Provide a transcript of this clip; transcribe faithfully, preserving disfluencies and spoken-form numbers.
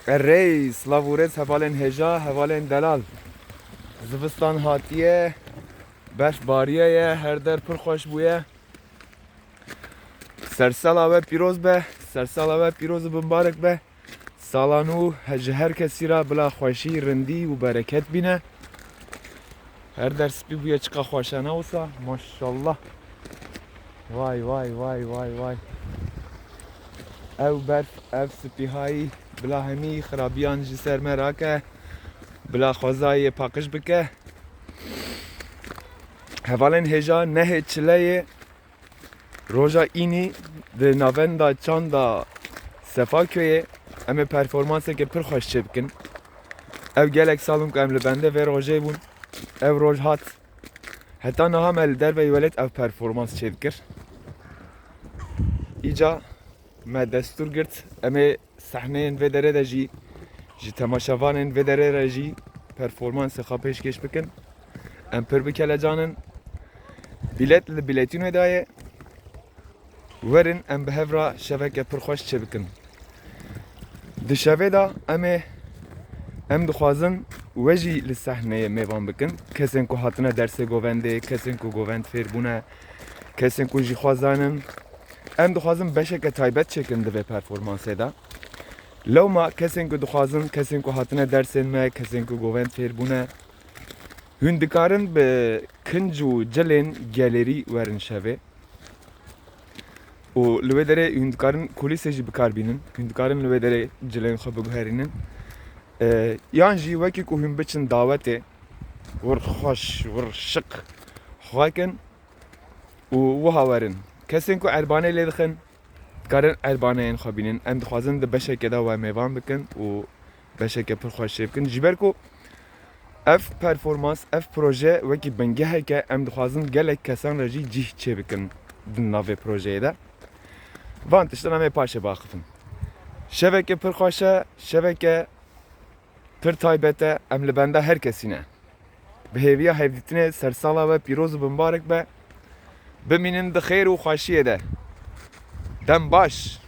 Erey, silav û rêz hevalên hêja, hevalên delal. Zivistan hatiye, berf bariye ye, her der pir xweş bûye. Sersala we pîroz be, sersala we pîroz û bimbarek be. Sala nû he-, ji her kesî re bila xweşî, rindî û bereket bîne. Her der spî bûye, çiqa xweş e ne wisa, maşallah. Vay, vay, vay, vay, vay. Ew berf, ev spîhayî, bila hemî xirabiyan ji ser me rake, bila xwezayê paqij bike. Hevalên hêja nehê çileyê, roja înî di navenda çanda Sefaköyê em ê performanseke pir xweş çêbikin. Ev gelek sal in ku em li bendê vê rojê bûn. Ev roj hat. Heta niha me li derveyî welêt ev performans çêdikir. Îca me destûr girt, em ê sehneyên vê derê de jî, ji temaşevanên vê derê re jî performansê xwe pêşkêş bikin. Em pir bi kelecan in. Bîlet li bîletînê de ye. Werin em bi hev re şeveke pir xweş çêbikin. Di şevê de em ê, em dixwazin we jî li sehneyê mêvan bikin. Kesên ku hatine dersê govendê, kesên ku govend fêr bûne, kesên ku jîxwazan in. Em dixwazin beşeke taybet çêkin di vê performansê de. Lewma kesên ku dixwazin, kesên ku hatine dersên me, kesên ku govend fêr bûne, hûn dikarin bi kinc û cilên gelêrî werin şevê. Û li wê derê hûn dikarin kulîsê jî bi kar bînin. Hûn dikarin li wê derê cilên xwe biguherînin. E, yan jî wekî ku hûn biçin dawetê, wir xweş, wir şiq xwe kin û wiha werin. Kesên ku erbanê lê dixin, dikarin erbaneyên xwe bînin. Em dixwazin di beşekê de we mêvan bikin û beşeke pir xweş çêbikin. Ji ber ku ev performans, ev proje wekî bingeheke, em dixwazin gelek kesan re jî cih çêbikin di navê projeyê de. Van tiştan em ê paşê biaxifin. Şeveke pir xweş e, şeveke pir taybet e, em li benda her kesî ne. Bi hêviya hevdîtinê, sersala we pîroz û bimbarek be. Bimînin di xêr û xweşiyê de. Dem baş.